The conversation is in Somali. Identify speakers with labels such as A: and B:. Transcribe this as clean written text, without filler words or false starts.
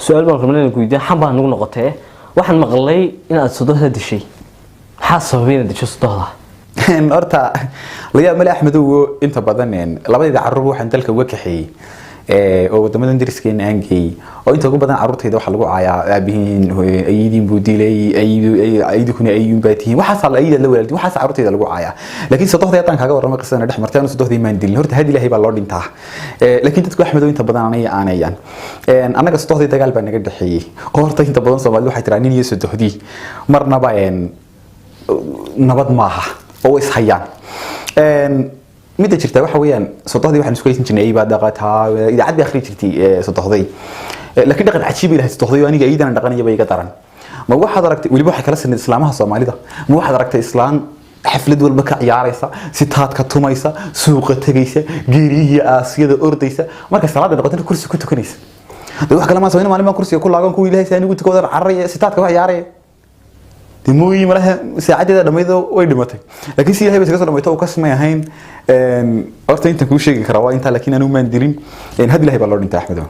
A: Su-aal baan rabnay inaan ku weydiiyo, xan baa nagu noqotee. Waxaan maqlay inaad sodohda dishay. Maxaa sababay inaad disho sodohda?
B: Horta la yaab male, Axmedow. Inta badan labadayda carruur waxaan dalka uga kaxeeyey oo wadamadan dariskeena aan geeyey, oo inta ugu badan carruurtayda waxaa lagu caayaa aabihiin ayidiin buu dilay, ayidikuna ayuun baa tihiin, waxaasaa ayidaad la walaaltiin, waxaas carruurtayda lagu caayaa. Laakiin sodohdii haddaan kaaga warramay, qisadana dhex martay, anu sodohdii maan dilin. Horta had Ilaahay baa loo dhintaa. Laakiin dadku, Axmedow, inta badan anay aanayaan. Annaga sodohdii dagaal baa naga dhexeeyey, oo horta inta badan Soomaalida waxay tiraa nin iyo sodohdii marnaba nabad maaha oo way ishayaan. Midda jirta waxa weeyaan, sodohdii waxaan isku haysan jirnay ay baa dhaqataa, idaacad bay akhri jirtay sodohday. Laakiin dhaqan cajiib bay lahayd sodohday, oo aniga iidana dhaqanaya bay iga daran. Ma waxaad aragtay? Weliba waxay kala sinayd islaamaha Soomaalida. Ma waxaad aragtay islaan xaflad walba ka ciyaaraysa, sitaadka tumaysa, suuqa tegaysa, geeriyihii aasiyada ordaysa, marka salaada noqotana kursi ku tukanaysa? De wax kale maan samayn, maalin baan kursiga ku laagan, kuwa Ilaahay saa anigu tukadan cararaya, sitaadka wax ciyaaraya. Dee mooyi malaha saacadeeda dhammayd way dhimatay, laakiin si Ilahay ba iskaga soo dhamayto uu kasmay ahayn. Horta intaan kuu sheegi karaa waa intaa, laakiin anigu maan dilin. Had Ilahay baa loo dhintay, Axmedo.